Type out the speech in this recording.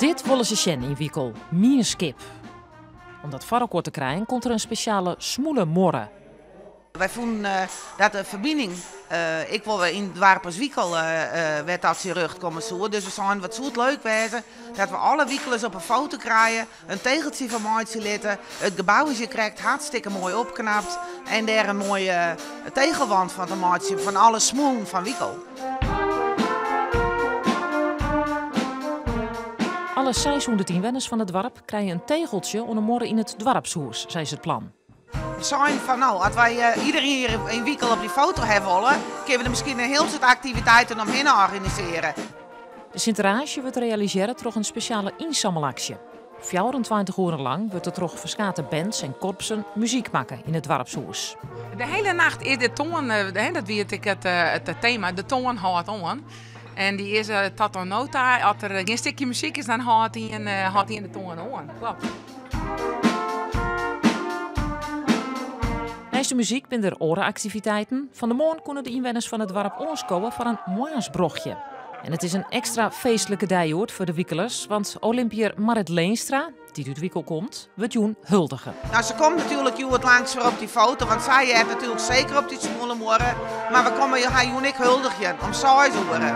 Dit wolle se sjen yn Wikel, mienskip. Om dat foar elkoar te krijen komt der in spesjale smoelemuorre. Wy fûnen dat de ferbining ek wol yn it doarp as Wikel wer tot syn rjocht komme soe. Dus we seinen, wat soe it leuk wêze dat we alle Wikelers op in foto krije, in tegeltsje fan meitsje litte. It gebou is hjir krekt hartstikke moai opknapt en dêr in moaie tegelwand fan te meitsjen fan alle smoelen fan Wikel. Alle 600 ynwenners fan it doarp krije in tegeltsje oan 'e muorre yn it doarpshûs, sa is it plan. We seinen fan no, as wy iderien hjir yn Wikel op dy foto hawwe wolle, kinne we der miskien in hiel soad aktiviteiten omhinne organisearje. De sinteraasje wurdt realisearre troch in spesjale ynsammelaksje. 24 oeren lang wurdt der troch ferskate bands en korpsen muzyk makke yn it doarpshûs. De hiele nacht is de toan, dat wie ek it tema, de toan hâldt oan. En dy is tot oan no ta, as der gjin stikje muzyk is, dan hâldt ien de toan oan. Kloppet. Neist de muzyk binne der oare aktiviteiten. Fan de moarn koene de ynwenners fan it doarp oanskowe foar in moarnsbrochje. En it is in ekstra feestlike dei hjoed foar de Wikelers, want Olympiër Marrit Leenstra, dy't út Wikel komt, wurdt jûn huldige. Nou, se komt natuerlik hjoed langs foar op dy foto, want sy heart natuerlik seker op dy smoelemuorre. Mar we komme har jûn ek huldigjen om 6 oere.